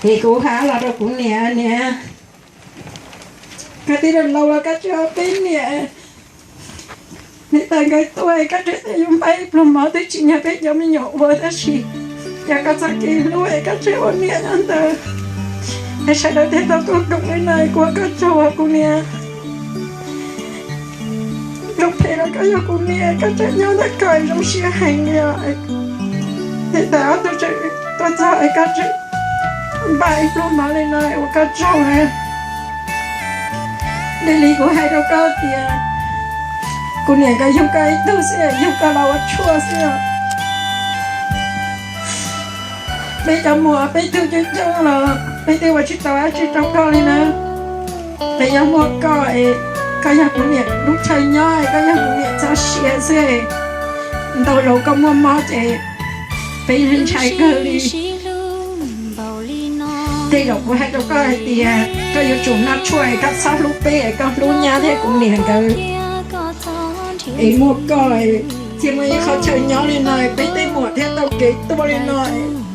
Ces kuv hais los rau kuv niam, niam, koj twb laus laus los koj tsis ua peb niam. Niam tais nkawd tuaj koj tseem yuav npaj ib pluag mov twb tsis yog peb cov me nyuam ua tab sis yog koj txoj kev hlub es koj tseem ua niam nyob ntawd. Es sawv daws thiaj tau tuaj koom li no, kuv ua koj tsaug os kuv niam. Zoo phem los koj yog kuv niam, koj tseem nyob ntawm koj zoo siab heev li os. Niam tais ob tug tseem tuaj txog es koj tseem npaj ib pluag mov li no ua koj tsaug na. Li li kuv hais rau koj tias kuv niam nkawd yug koj ib tug xwb, yug koj los ua tshuaj xwb os. Peb cov muam peb tug coob coob los peb twb ua tsis tau dab tsi rau koj li na. Peb yog muaj koj es koj yog kuv niam lub chaw nyob es koj yog kuv niam txoj sia xwb. Ntau zaus koj muaj mob ces peb ntshai kawg li. Tej zaum kuv hais rau koj hais tias koj yuav tsum noj tshuaj es koj txhob hlub peb es koj hlub nyab thiab kuv niam nkawd. Es muaj koj thiaj muaj ib qhov chaw nyob li no, peb tej muam thiaj tau kev tuaj li no,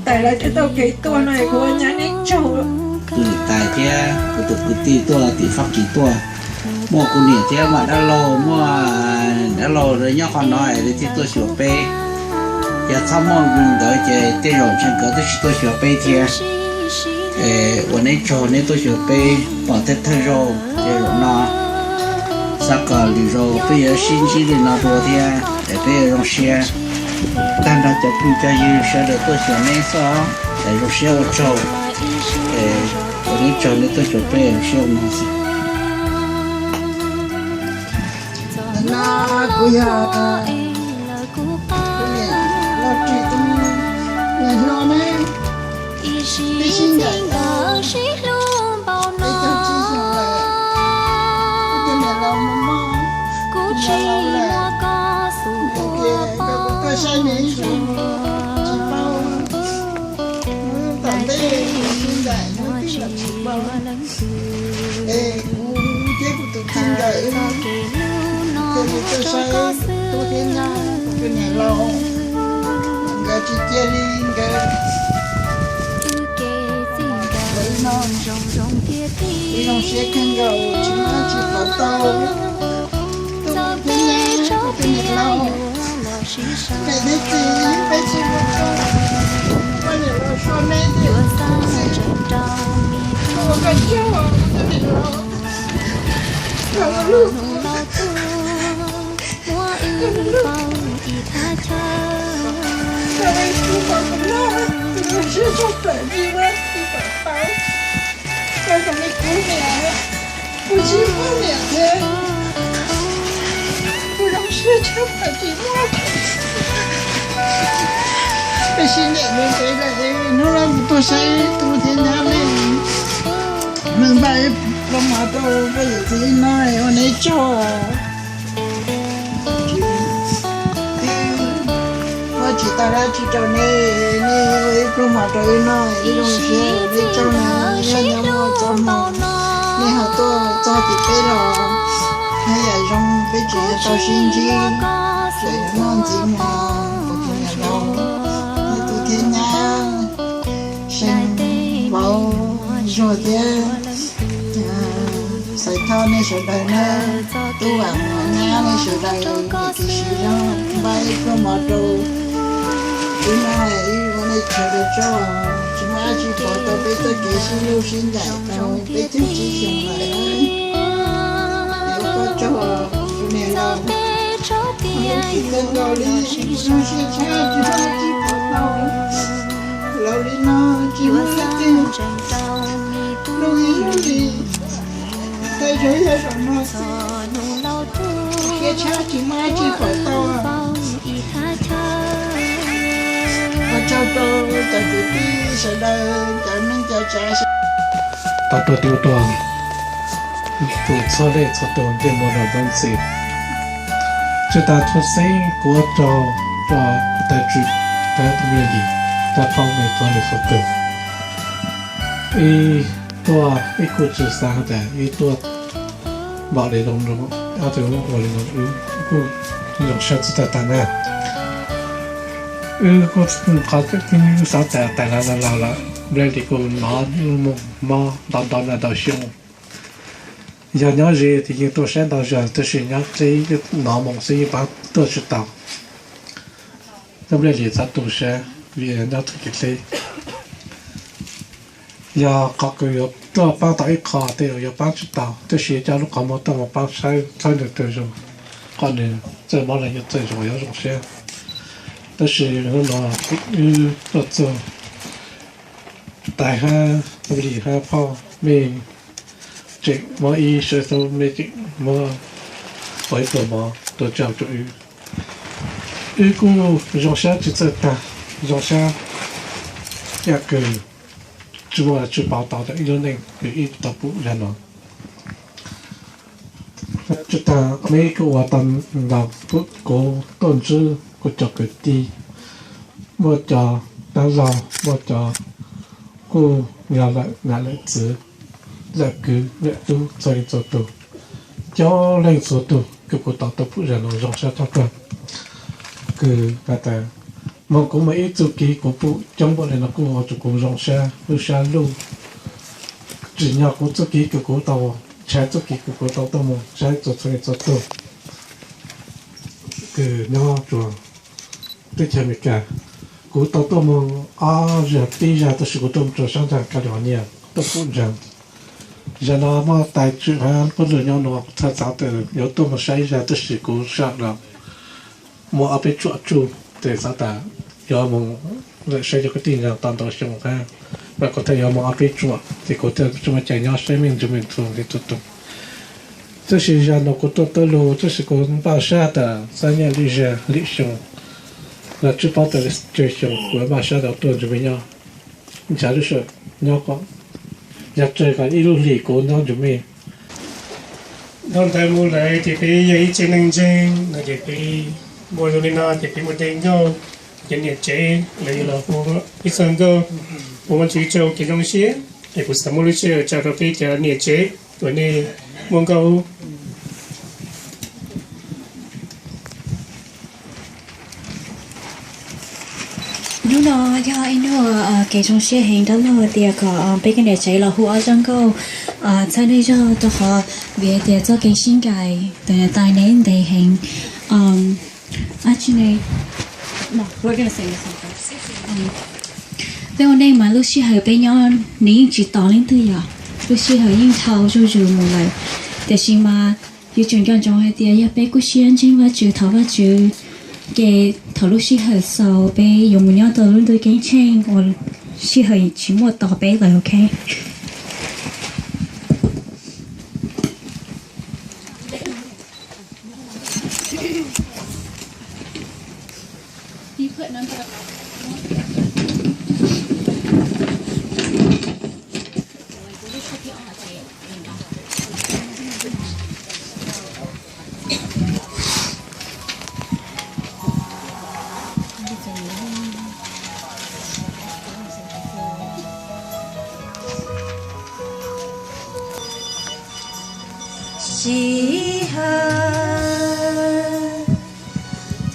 tais lawv thiaj tau kev tuaj no, kuv ua nyab neb tsaug. Tus niam tais thiab kuv tus kwv tij tuaj tim Fab Kis tuaj, muaj kuv niam thiab muaj dab laug, muaj dab laug nyob qhov no es lawv thiaj tuaj xyuas peb. Yog txhob muaj nkawd ces tej zaum ntshe nkawd twb tsis tuaj xyuas peb thiab. Ua neb tsaug neb tuaj xyuas peb pom tej thawj zaug ces zaum no xav kom lwm zaus peb yuav sib ntsib li no dua thiab es peb yuav zoo siab. Tag nrho cov phooj cov ywg sawv daws tuaj xyuas neb xwb es zoo siab ua tsaug. Ua neb tsaug neb tuaj xyuas peb zoo siab ua no xwb. Nim no kuv yog kuv niam Lauj Ris tus niam hluas ne, peb sib ncaim tau peb caug tsib xyoos lawm. Kuv tus niam laus mob mob, niam laus lawm, ces nkawd kuj tuaj saib nws ib zaug tsis paub. Tom ntej sib ncaim hnub twg los tsis paub. Es kuv thiab kuv tus tij nkawd thiaj li tuaj saib tub thiab nyab kuv tus niam laus, nkawd tsis cia li nkawd. Ib no zoo siab kawg nkaus tsis muaj dab tsi pov tau. Tub thiab nyab kuv tus niam laus, niam thiab txiv peb tsis muaj koj, koj niam laus so neb tias ua koj tsaug kuv tus niam laus. Koj lub lub, koj lub lub, koj lub lub, koj lub lub siab tshaj plaws li na, tsis pom tau. Koj zoo li kuv niam, kuv tsis muaj niam thiab, kuv zoo siab tshaj plaws tsis muaj. Peb sib ncaim mus ntev lawm, hnub no kuv tuaj saib tub thiab nyab ne, nws npaj ib pluag mov rau peb yawm txiv no ua neb tsaug. Twb muab tsis tau dab tsi rau nej, nej ua ib pluag mov rau wb noj, wb zoo siab ua nej tsaug na. Yog nyob muaj txoj hmoo nej ho tuaj txog tim peb los, nyob yam zoo peb tseem yuav tau sib ntsib, tseem yuav noj ntxiv mov, kuv tus niam laus, nej tub thiab nyab, Seej, Vauv, Zuag thiab Xaiv Thoj nej sawv daws na, tub Vam Mos, nyab nej sawv daws, niam txiv Siv Zoo, npaj ib pluag mov rau wb noj, wb ua nej tsaug rau tso, tsis muaj dab tsi pov tau peb txoj kev sib hlub sib ncaim tau peb caug tsib xyoos lawm. Es ua koj tsaug, tus niam laus, ua koj tsaug li, zoo siab tshaj tsis muaj dab tsi pov tau. Laus li no tsis muaj leej twg hlub ib lub li, tej zaum yog zaum no xwb, siab tshaj tsis muaj dab tsi pov tau. Ua tsaug rau cov kwv tij sawv daws, cov neej cov tsav sawv daws. Tau tuaj ti ua tuag, tus txhua leej txhua tus ntsej muag zoo nkauj ntxim. Tsis tas txhua xeeb kuv ua tsaug rau kuv tais tswv, rau tus me nyuam, rau phooj ywg txhua leej txhua tus. Ib tuaj ib kuj tsis xav tias ib tuaj npaum li zoo, ob tug ua li no wb kuj zoo siab txog tag tag na. Wb kuj qhov wb xav tias tais laus laus lawm, Nplej Lis kuj hnov lub moos mob ntau ntau nas ntau xyoo. Yog nyob ze ces yeej tuaj saib ntau zaus, tab sis nyob qhib hnov moos xwb yeej pab tuaj tsis tau. Nyob Nplej Lis txhob tu siab vim nyob txoj kev hleb. Yog qhov kws yuav tuaj paab tau ib qho tej zaum yuav paab tsis tau, tab sis coj lub qhov muag tuaj mus paab saib txhawb nws tug zoo, qhov nws txawj mob los yuav txawj zoo, yuav zoo siab. Tab sis hnub no wb tuaj txug, tais hab Nplej Lis hab phauj mej tseem muab ib sab xub, mej tseem muab ua ib pluag mov tuaj tsaug rua wb. Wb kuj zoo sab tsis txawj tag, zoo sab ib yam kws tsis muaj tsis paub tau ib lub neej kws wb tau pum zag no. Tsis tas mej kuj ua tau ntaus kuv tuaj ntsib kuv cov kwv tij, muaj cov dab laug, muaj cov kuj yog lawm nam lawm txwv, lawm kwv lawm tub txhua leej txhua tug, coob leej txhua tug kws kuv tau tuaj pum zag no zoo sab tshaj plawg. Kws has tas moog kuv mus ib txuj kev kuv pum coob npaum le no kuj ua rua kuv zoo sab lub sab luj. Tsim nyog kuv txuj kev kws kuv tau, ntshaw txuj kev kws kuv tau tuaj moog saib txhua leej txhua tug kws nyob rua teb chaws Amelikas. Kuv tau tuaj moog ob zag peb zag tab sis kuv tuaj moog rua sab nraag California tuaj pum nraag. Zag no muaj tais tswm hab puab lug nyob nuav, kuv txhaj xaav tas yuav tuaj moog saib zag tab sis kuv sam los muaj ob peb tsuam tsuj tes xaav tas yuav moog lawm saib cov kwv tij nraag tau ntau xyoo hab, mas kuv thiaj yuav moog ob peb tsuam tes kuv thiaj tsi muaj cai nyob saib mej ntsuj mej ntxhua ntxhua tug. Tab sis zag no kuv tuaj tawb lug tab sis kuv npaj sab tas xab nyaj lwm zag lwm xyoo los tsi paub tas tsawg xyoo kuv npaj sab tas tuaj ntsuj mej nyob, nrhav lub sij hawm nyob kom yog tsawg kom ib lub hlis kuv nyob ntsuj mej. Dhau ntawd mus lawm ces peb yog ib tsev neeg ntseeg no ces peb muaj zoo li no ces peb muaj dej nkauj, cov niam tsev lawv yuav los hu peb txog nkauj, ua Vaajtswv tsaug kev zoo siab. Es kuv xav muab lub sij hawm tso rau peb cov niam tsev uas nej muaj nkauj. Hnub no yog ib hnub kev zoo siab heev dab laug tias kom peb cov niam tsev los hu ob zaj nkauj txhawb nej zog rau qhov vim hais tias txoj kev sib ncaim tais neb ntev heev. Peb ua neej mas lub sij hawm peb nyob nws yeej tsis tos leej twg yom, lub sij hawm yeej dhau zuj zus mus lawm. Tiam sis mas yuav tsum nco ntsoov hais tias yog peb kuj siab ntseeg Vajtswv, thov Vajtswv, ces thaum lub sij hawm xaus peb yuav mus nyob rau lub ntuj ceeb tsheej uas sij hawm tsis muaj tos peb lawm, ok. Sij hawm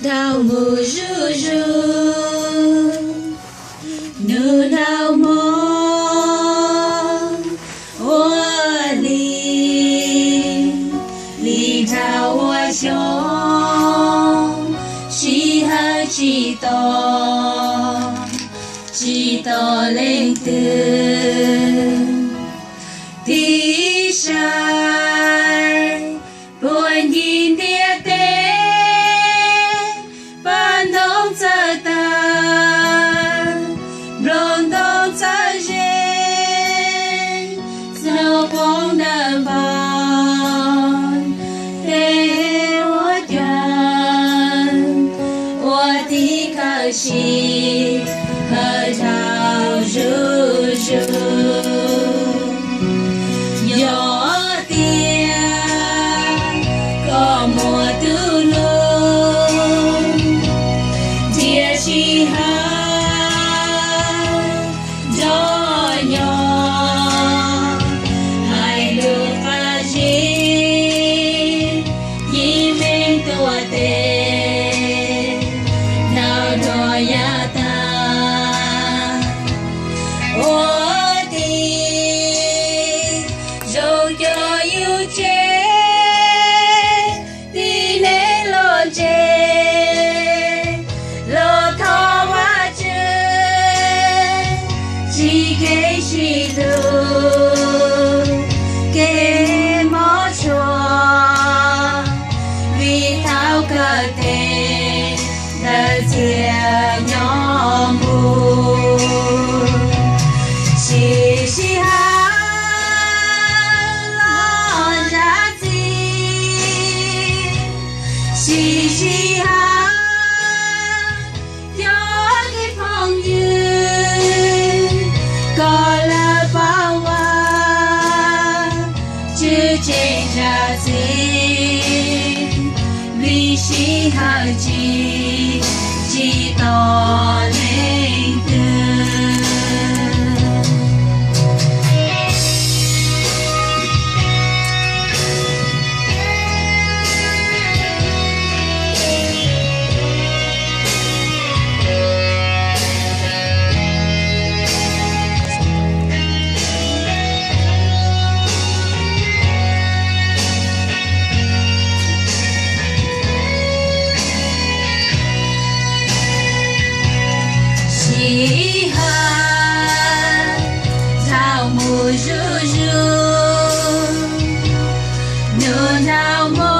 tau mus zuj zus, nug nau hmo ua li, li dhau ua xyoo, sij hawm tsis tos, tsis tos leej twg. Tiv sai puag ncig ntiaj teb, paj ntoo txawj tawg, nplooj ntoo txawj ze, snow poob ntawm npoo, tej ua cas ua tib kawm sij hawm dhau zuj zus. Yog tias koj muaj tus hlub, nrhiav sij hawm nrog nyob, hais lus qab zib, yim meej tuaj tes, nrog dua yav tag, ua Siv kev sib hlub, kev mob tshua, vim thaum kawm tes ntawm txiag nyob mus. Siv sij hawm los zam txim, siv sij hawm cov kev phooj ywg kom lawv paub Vajtswv tseem zam txim, vim sij hawm tsis, tsis tos leej twg. Sij hawm thaum mus zuj zus, nus nrhau mob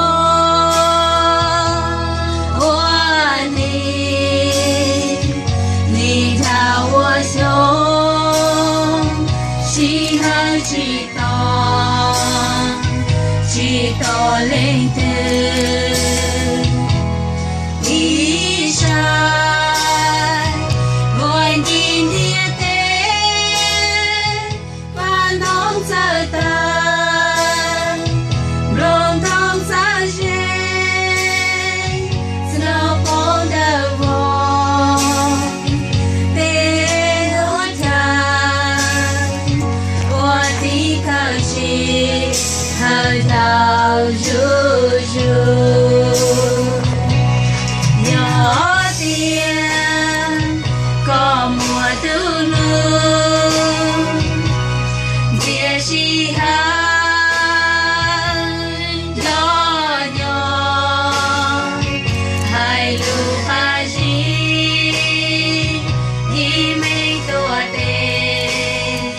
ua hli, hli nrhau ua xyoo, sij hawm tsis tos, tsis tos leej twg. Ib sij hawm ua nti ntiaj teb, vaj ntoo txawv tawg, nplooj ntoo txawv ze, snow poob ntawm vog, tej hnub chaw ua tib thawj sij hawm tau zuj zus. Yog tias koj muaj tus hlub, ntxias sij hawm nrog nyob, hais lus qab zib, ib me tuaj tes,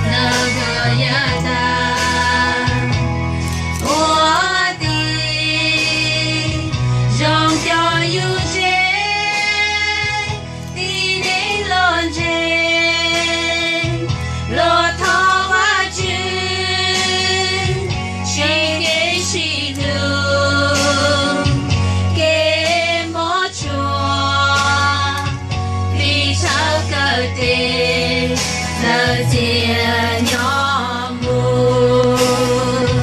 noj nrog yawg tag, ua tib zoo coj yus ze, tib neeg los ntseeg, los thov Vajtswv, siv kev sib hlub, kev mob tshua, vim thaum kawm tes ntawm txiag nyob mus.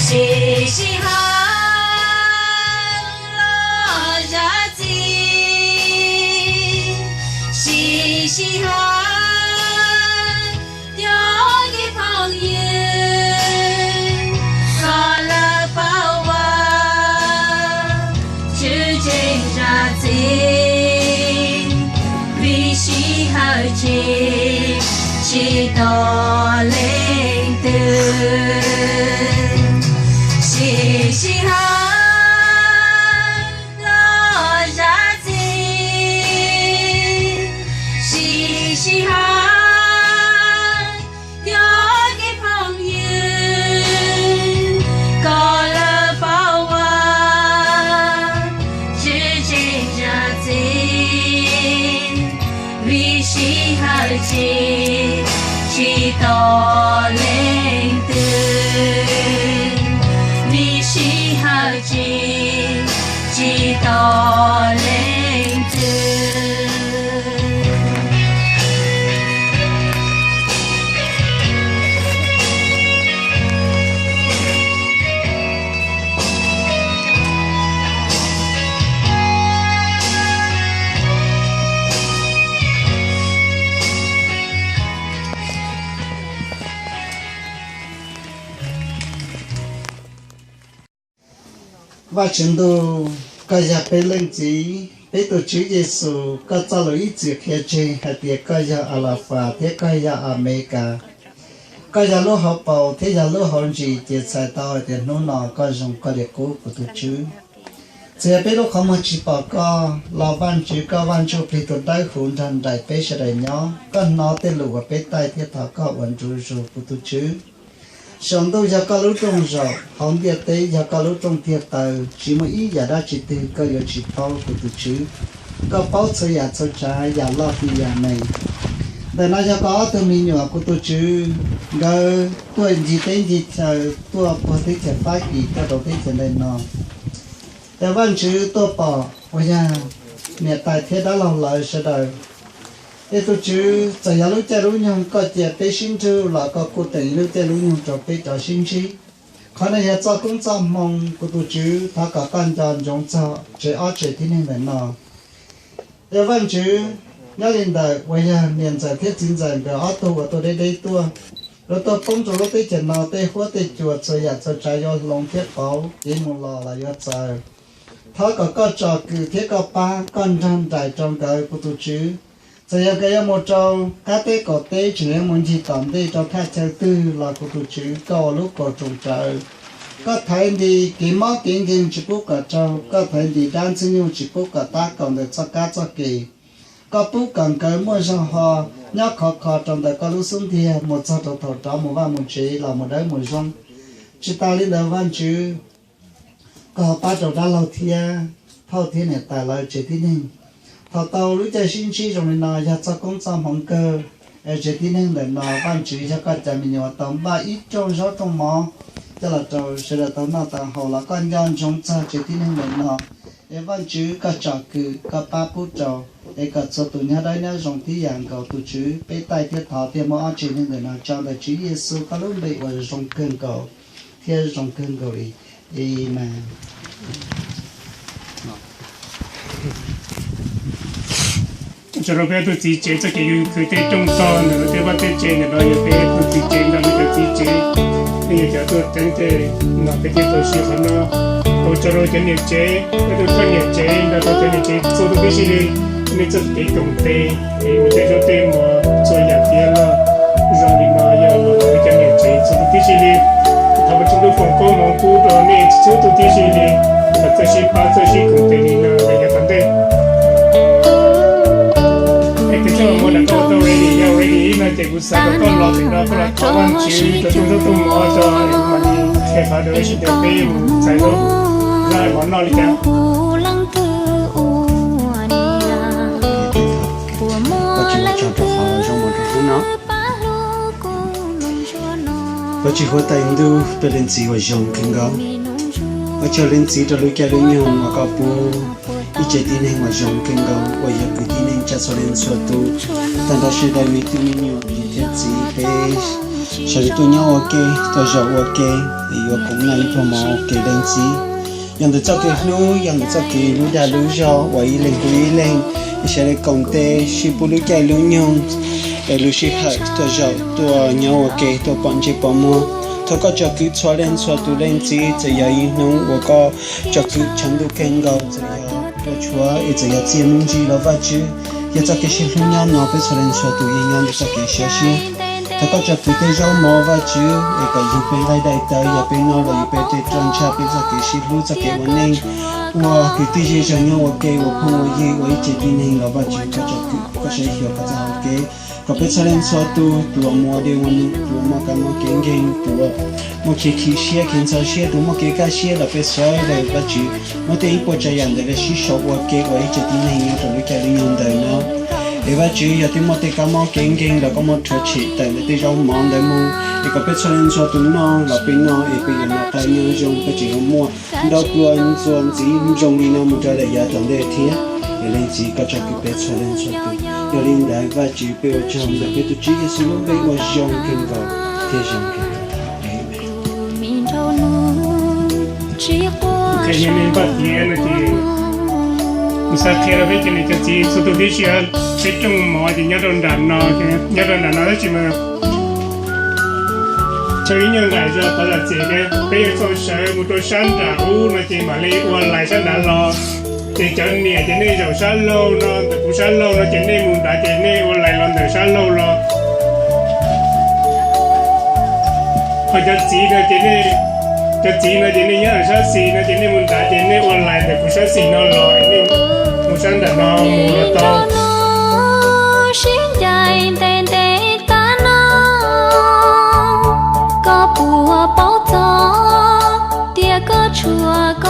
Siv sij hawm los zam txim, siv sij hawm coj kev phooj ywg kom lawv paub Vajtswv tseem zam txim, vim sij hawm tsis, tsis tos leej twg. Siv sij hawm los zam txim, siv sij hawm coj kev phooj ywg kom lawv paub Vajtswv tseem zam txim, vim sij hawm tsis, tsis tos leej twg, vim sij hawm tsis, tsis tos leej twg. Vajtswv ntuj, koj yog peb leej txiv, peb tus Tswv Yexus, koj txoj lus ib txwm qhia tseg hais tias koj yog Alafas thiab koj yog Amelikas. Koj yog lub hauv paus thiab yog lub hauv ntsis, ces txhais tau hais tias hnub no koj zoo koj li qub, kuv tus Tswv. Txawm yog peb lub qhov muag tsis pom koj los Vajtswv koj Vaj Ntsuj Plig tus dawb huv nrog nraim peb sawv daws nyob. Koj hnov tej lus uas peb taij thiab thov koj ua ntu zus kuv tus Tswv. Saum ntuj yog koj lub rooj zaum, hauv ntiaj teb yog koj lub rooj tiag taw, tsis muaj ib yam dab tsi twg koj yuav tsis paub kuv tus Tswv. Koj paub txhua yam txhua tsav, yam loj thiab yam me. Ntawm no yog koj ob tug me nyuam kuv tus Tswv, nkawd tuaj ncig teb ncig chaw, tuaj puag teb chaws Fab Kis tuaj rau teb chaws ntawm no. Es Vajtswv tuaj pom uas yog niam tais thiab dab laug lawv sawv daws. Es tus Tswv, txawm yog lub caij lub nyoog koj cia peb sib nrug los koj kuj teem ib lub caij lub nyoog rau peb cov sib ntsib. Qhov no yog txoj koob txoj hmoo, kuv tus Tswv, thov kom koj nco ntsoov txog tsev ob tsev tib neeg ntawm no. Es Vajtswv, nyob li ntawm uas yog niam ntxawm thiab txiv ntxawm nkawd ob tug uas tuaj deb deb tuaj, yuav tuaj poob rau lub teb chaws no, tej huab tej cua txhua yam txhua tsav yuav hloov thiab pauv, kev mus los los yuav txawv. Thov kom koj tsom kwm thiab koj pab, koj nrog nraim rau nkawd, kuv tus Tswv. Txawm yog nkawd yuav mus rau qab teb qaum teb, tseem yuav mus ncig tom ntej rau thaj chaw twg los kuv tus Tswv, koj ua lub koom tsoom rawv. Koj thaiv nti kev mob kev nkeeg tsis pub kom raug, koj thaiv nti dab ntxwg nyoog tsis pub kom tab kaum ntawm txoj kab txoj ke. Koj pub kom nkawd muaj zog ho nyob khov kho rau ntawm koj lub xub ntiag mus txog rau thaum rov mus vaj mus tsev los mus dawb mus zoo. Tsis tas li ntawd Vajtswv, koj ho pab rau dab laug thiab phauj thiab niam tais lawv tsev tib neeg. Thaum tau lub caij sib ntsib zoo li no yog txoj koob txoj hmoov kawg. Es tsev tib neeg ntawm no Vajtswv yog koj cov me nyuam tau npaj ib rooj zaub rooj mov coj los rau sawv daws tau noj tau haus los koj nco ntsoov txog tsev tib neeg ntawm no. Es Vajtswv koj tsom kwm koj pab pub rau, es kom txhua tus nyob dawb nyob zoo tib yam nkaus tus Tswv. Peb taij thiab thov thiab muab ob tsev neeg ntawm no tso ntawm Tswv Yexus koj lub npe uas zoo kawg nkaus thiab zoo kawg nkaus li. Amees. Tso rau peb tus txiv tsev txoj kev yug khwv tej rooj tog ntawm no tej vaj tej tsev ntawm no yog peb tus txiv tsev nrog nws cov txiv tsev, nej yog cov tuaj teev tej no peb thiaj tau siv qhov no. Ua tsaug rau cov niam tsev, peb tus thawj niam tsev nrog rau cov niam tsev txhua tus tib si li, nej txoj kev koom tes es ua tej zaub tej mov txhua yam tiav loj zoo li no yog los peb cov niam tsev txhua tus tib si li. Thov Vajtswv foom koob hmoov pub rau nej txhua tus tib si li, kom txawj sib pab txawj sib koom tes li no rau yav tom ntej. Es koj txoj mus nram koj tau ready, yog ready no ces kuv xav kom koj los tim no koj los thov Vajtswv rau rooj zaub rooj mov tso, es kuv mam li qhia qhov rau sawv daws peb mus txais zaub, zaub mov noj li cas. Vajtswv ua tsaug rau qhov zaub mov rau hnub no. Vajtswv huab tais ntuj, peb leej txiv uas zoo kawg nkaus, ua tsaug leej txiv rau lub caij lub nyoog uas koj pub ib tsev tib neeg uas zoo kawg nkaus uas yog kwv tij neej tsa txhua leej txhua tus, tag nrho sawv daws me tub me nyuam niam thiab txiv, peb sawv daws tuaj nyob ua ke, tuaj zaum ua ke, es yuav koom noj ib pluag mov ua ke leej txiv. Yog ntawm txoj kev hlub, yog ntawm txoj kev lub dag lub zog uas ib leeg hlub ib leeg, es sawv daws koom tes sib pub lub caij lub nyoog, es lub sij hawm tuaj zaum tuaj nyob ua ke tuaj pom ntsej pom muag. Thov koj tsom kwm txhua leej txhua tus leej txiv, txawm yog ib hnub uas koj tsom kwm tshav ntuj kawg nkaus, txawm yog ua tshuav es txawm yog txiaj me ntsis los Vajtswv, yog txoj kev sib hlub nyob no peb txhua leej txhua tus yeej nyob ntawm txoj kev sab siab. Thov koj tsom kwm tej zaub mov Vajtswv es kom yug peb nqaij daim tawv, yog peb noj los yug peb tej roj ntsha peb txoj kev sib hlub txoj kev ua neej, ua kwv tij zej zog nyob ua ke ua phooj ua ywg ua ib tsev tib neeg los Vajtswv koj tsom kwm koj saib xyuas koj txoj hau kev, kom peb txhua leej txhua tus, tus uas mus ua dej ua num, tus uas muaj kab mob kev nkeeg, tus uas muaj kev chim siab kev ntxhov siab, tus muaj kev kaj siab los peb sawv daws Vajtswv muab tej ib puas tsav yam ntawd los sib sau ua ke ua ib tsev tib neeg nyob rau lub caij lub nyoog ntawm no. Es Vajtswv yog twb muaj tej kab mob kev nkeeg los koj muab rhuav tshem tawm ntawm tej zaub mov ntawd mus, es kom peb txhua leej txhua tus noj los peb noj es peb yuav noj qab nyob zoo, peb tseem yuav muaj nrog plua ntxuas ntxiv zoo li no mus rau daim yav tom ntej thiab. Es leej txiv koj tsom kwm peb txhua leej txhua tus. Yog li ntawd Vajtswv peb ua tsaug ntawm peb tus Tswv Yexus lub npe uas zoo kawg nkaus thiab zoo kawg nkaus. Amees. Qhia nej npaj tiav no ces kuv xav qhia rau peb cov niam cov txiv txhua tus tib si, peb rooj mov ces nyob rau nram no, nyob rau nram no tab sis mas chaw ib nyuag nqaim zog qhov zam txim thiab, peb yuav tau sawv mus rau sab nram ub no ces mam li ua lais sab nrad los. Ces cov niam ces nej zaum sab laug no ntawm kuv sab laug no ces nej mus nrad ces nej ua lais los ntawm sab laug los. Ho cov txiv no ces nej Cov txiv no ces nej nyob sab xis no ces nej mus nrad ces nej ua lais ntawm kuv sab xis no los nej mus sab nram no mus los tau. Sib ncaim ntev ntev tag no, koj puas paub txog tias koj tshuav